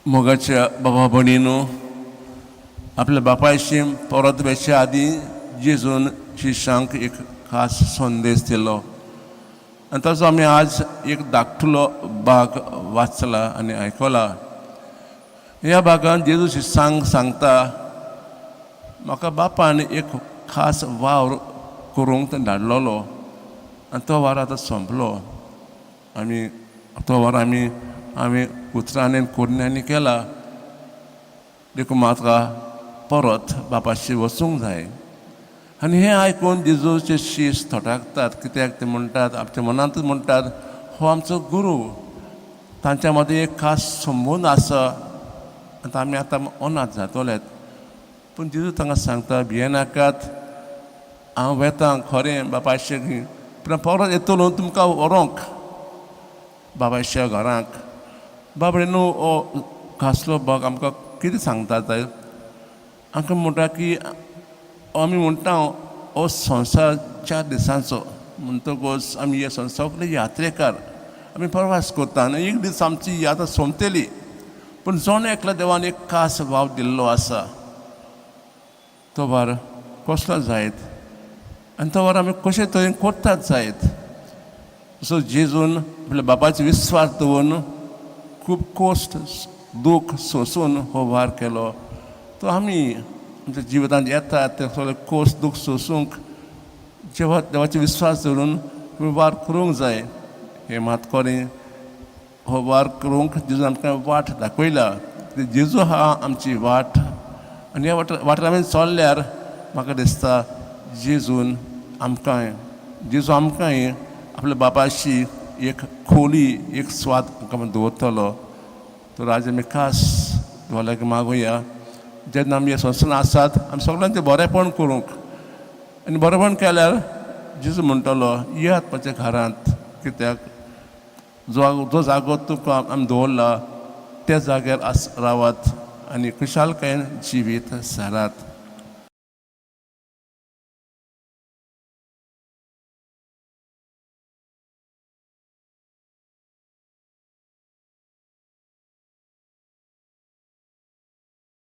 मोगाच्या बाबा भयणीनो, आपल्या बापायशी परत वेच्या आदीं जेजून शिश्यांक एक खास संदेश दिलो आनी ताचो आमी आज एक धाकटुलो भाग वाचला आनी आयकला. ह्या भागान जेजू शिश्यांक सांगता, म्हाका बापान एक खास वावर करूंक धाडलेलो आनी तो वावर आतां सोंपलो. आमी तो वावर आमी आमी उतरांनी करण्यांनी केला, देखून म्हाका परत बापाशी वचूंक जाय. आनी हें आयकून जेजूचे शीश थटाकतात, कित्याक ते म्हणटात, आमच्या मनांतूच म्हणटात, हो आमचो गुरू, तांच्या मदीं एक खास संबंद आसा, आतां आमी आतां अनाथ जातले. पूण जेजू तांकां सांगता, भियेनाकात, हांव वेता खरें बापायशे, पूण परत येतलो तुमकां व्हरोंक बाबाच्या घरांक. बाबडे न्हू, हो खासलो भाग आमकां कितें सांगता जाय? आमकां म्हणटा की आमी म्हणटा, हो संवसार 4 दिसांचो, म्हणटकूच आमी हे संवसारांतले यात्रेकार, आमी प्रवास करता आनी एक दीस आमची यात्रा सोंपतली. पूण जण एकल्या देवान एक खास वावर दिल्लो आसा. तो वावर कसलो जायत आनी तो वावर आमी कशे तरेन करतात जायत? सो जेजून आपल्या बापाचो विस्वास दवरून, खूब कश्ट दूख सोंसून हो वावर केलो, तो आमी आमच्या जिवितांत येता ते सगळे कश्ट दूख सोंसूंक जेवा देवाचो विस्वास दवरून आमी वावर करूंक जाय. हें मात खरें, हो वावर करूंक जेजून आमकां वाट दाखयला. जेजू हा आमची वाट आनी ह्या वाटेर आमी चल्ल्यार म्हाका दिसता जेजून आमकां जेजू आमकांय आपल्या बापाशी एक खोली, एक स्वाद आमकां दवरतलो. तर आज आमी खास देवा लागीं मागुया, जेन्ना आमी हे संवसारांत आसात, आमी सगळ्यांचें बरेंपण करूंक आनी बरेंपण केल्यार जेजू म्हणटलो, येयात म्हज्या घरांत, कित्याक जो जो जागो तुका आमी दवरला त्या जाग्यार आस रावात आनी खुशालकायेन जिवीत सारात.